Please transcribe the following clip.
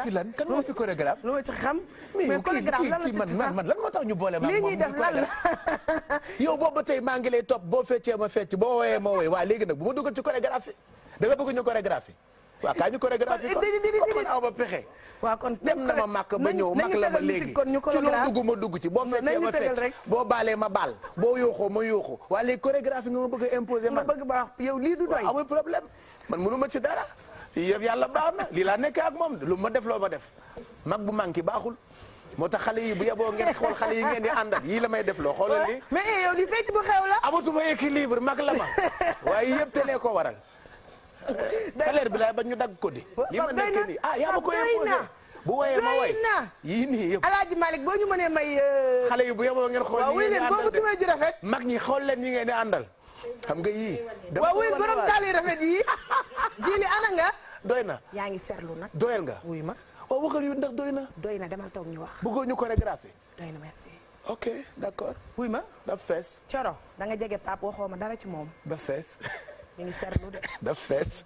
fi lan kan moo fi chorégraphe. lu ma ci xam. mais chorégraphe man lan moo tax ñu boole ma lii ñuy def lan la. yow boobu ba tey maa ngi lay topp boo feccee ma fecc boo woyee ma woy waa léegi nag bu ma dugal ci chorégraphie da nga bëgg ñu chorégraphie waaw kaa ñu chorégraphie kon man aw ba pexe. waaw kon dem na ma màkk ba ñëw màkk la ma léegi ci loo dugg ma dugg ci boo feccee ma fecc boo baalee ma baal boo yooxoo ma yooxu waa léegi chorégraphie nga ma bëgg a imposer man. nga bëgg baax yow lii du doy. amul problème man mënu ma ci dara yëpp yàlla baax na lii laa nekkee ak moom lu ma def loo ma def mag bu manqué baaxul moo tax xale yi bu yeboo ngeen xool xale yi ngeen di àndal yii la may def loo xoolal lii. mais yow di fecc bu xew la. amatuma équilibre mag la ma waaye yëpp telee ko waral. salaire bi laay ba ñu dagg ko di. li ma nekkee nii yaa ma ko imposé bu woyee ma woy yii nii yëpp. Alaaji Malick boo ñu mënee may. xale yi bu yeboo ngeen xool yi ngeen di àndal de ju rafet. mag ñi xool leen yi ngeen di àndal. xam nga yii. waaw wuy borom daal yi rafet yii. jili ana nga. doy na yaa ngi seetlu nag. doyal nga. wuy ma. waaw waxal yu ndax doy na. doy na demal toog ñu wax. bëggoo ñu chorégraphie. doy na merci. ok d'accord. wuy ma. daf fees. Coro da nga jege Pape waxoo ma dara ci moom. daf fees. mi ngi seetlu de. daf fees.